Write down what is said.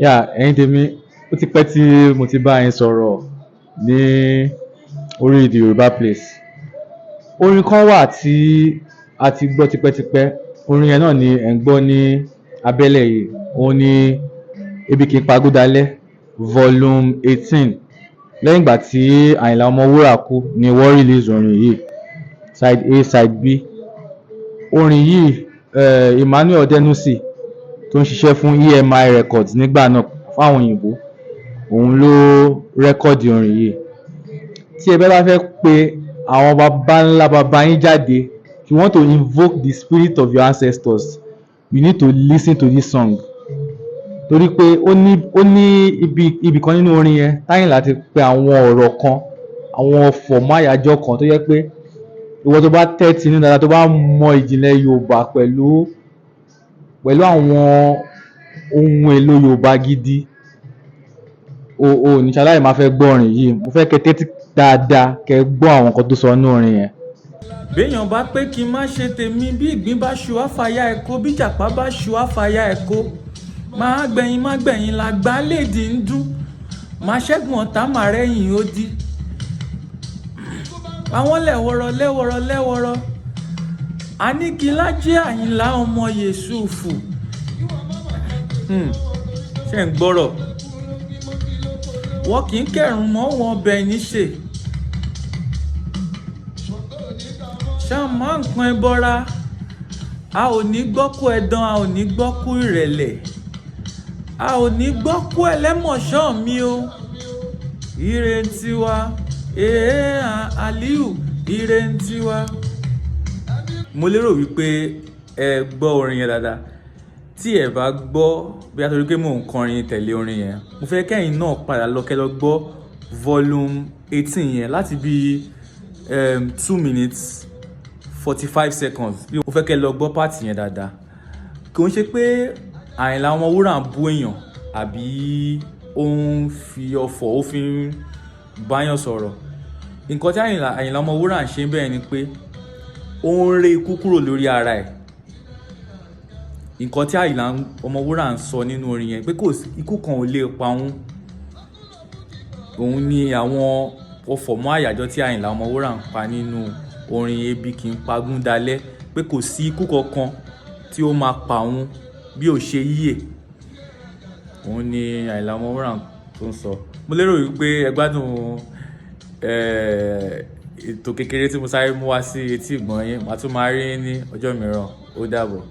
Yà, ẹ̀yin tèmi, ó ti pẹ́ tí mo ti bá yín sọ̀rọ̀ ní orí The Yorùbá Place. Orin kan wà tí a ti gbọ́ tipẹ́tipẹ́. Orin yẹn náà ni ẹ̀ ń gbọ́ ní abẹ́lẹ̀ yìí. Òun ni Ebi Kì í Pagún Dalẹ́ volume 18. Lẹ́yìn ìgbà tí Àyìnlá Ọmọwúrà kú ni wọ́n release orin yìí, side A, side B. Orin yìí, Emmanuel Odenusi tó ń ṣiṣẹ́ fún EMI Records nígbà náà fáwọn òyìnbó, òun ló record orin yìí. Tí ẹ bá fẹ́ pe àwọn baba ńlá baba yín jáde, if you want to invoke the spirit of your ancestors, you need to listen to this song, torí pé ó ní ibi kan nínú orin yẹn t'Áyìnlá ti pe àwọn ọ̀rọ̀ kan, àwọn ọ̀fọ̀ máyàjọ́ kan tó jẹ́ pé ìwọ tó bá tẹ́tí inú dáadáa, tó bá mọ ìjìnlẹ̀ Yorùbá pẹ̀lú àwọn ohun èlò Yorùbá gidi, o ò ní ṣaláì máa fẹ́ gbọ́ orin yìí. Mo fẹ́ kẹ́ tẹ́tí dáadáa, kẹ́ gbọ́ àwọn nǹkan tó sọ nínú orin yẹn. Béèyàn bá pé kí n má ṣe tèmi, bí ìgbín bá ṣu àfàyà ẹ̀kọ́, bí jàpá bá ṣu àfàyà ẹ̀kọ́, máa gbẹ̀yìn, má gbẹ̀yìn làgbà lèdí ń dún, máa ṣẹ́gun ọ̀tá, máa rẹ́yìn ó dí àwọn lẹ́wọ̀rọ̀ lẹ́wọ̀rọ̀ lẹ́wọ̀rọ̀. Aníkílájẹ́ Àyìnlá ọmọ Yẹ̀sùfù. Ṣé ń gbọ́rọ̀? Wọ́n kì í kẹrùn mọ́ wọn bẹ̀ níṣe ṣá máa ń pọn ẹbọra. A ò ní gbọ́kú ẹ̀dán, a ò ní gbọ́kú ìrẹ̀lẹ̀, a ò ní gbọ́kú ẹlẹ́mọ̀ṣọ́ mi o. Ire ń tiwa, ee Aliu, ire ń tiwa. Mo lérò wípé ẹ gbọ́ orin yẹn dáadáa. Tí ẹ bá gbọ́ bí a torí pé mò ń kọrin tẹ̀lé orin yẹn, mo fẹ́ kẹ́yìn náà padà lọ kẹ́ lọ gbọ́ volume 18 yẹn láti bí 2 minutes 45 seconds. Bí mo fẹ́ kẹ́ lọ gbọ́ part yẹn dáadáa. Kò ń ṣe pé Àyìnlá Ọmọwúrà ń bú èèyàn àbí ó ń fi ọ̀fọ̀ ó fi ń báyàn sọ̀rọ̀. Nǹkan tí Àyìnlá Ọmọwúrà ń ṣe bẹ́ẹ̀ ni pé ó ń ré ikú kúrò lórí ara ẹ̀. Nǹkan tí Àyìnlá Ọmọwúrà ń sọ nínú orin yẹn pé kò sí ikú kan ò lè pa òun, òun ni àwọn ọ̀fọ̀ mọ́ àyájọ́ tí Àyìnlá Ọmọwúrà ń pa nínú orin Ebi Kì í Pagún Dalẹ́, pé kò sí ikú kankan tí ó máa pa òun bí ò ṣe yíyè. Òun ni Àyìnlá Ọmọwúrà tó ń sọ. Mo lérò wípé ẹ gbádùn ètò kékeré tí mo sáré mú wá sí etí ìgbọ̀n yín. Màá tún máa rí yín ní ọjọ́ mìíràn. Ó dàbọ̀.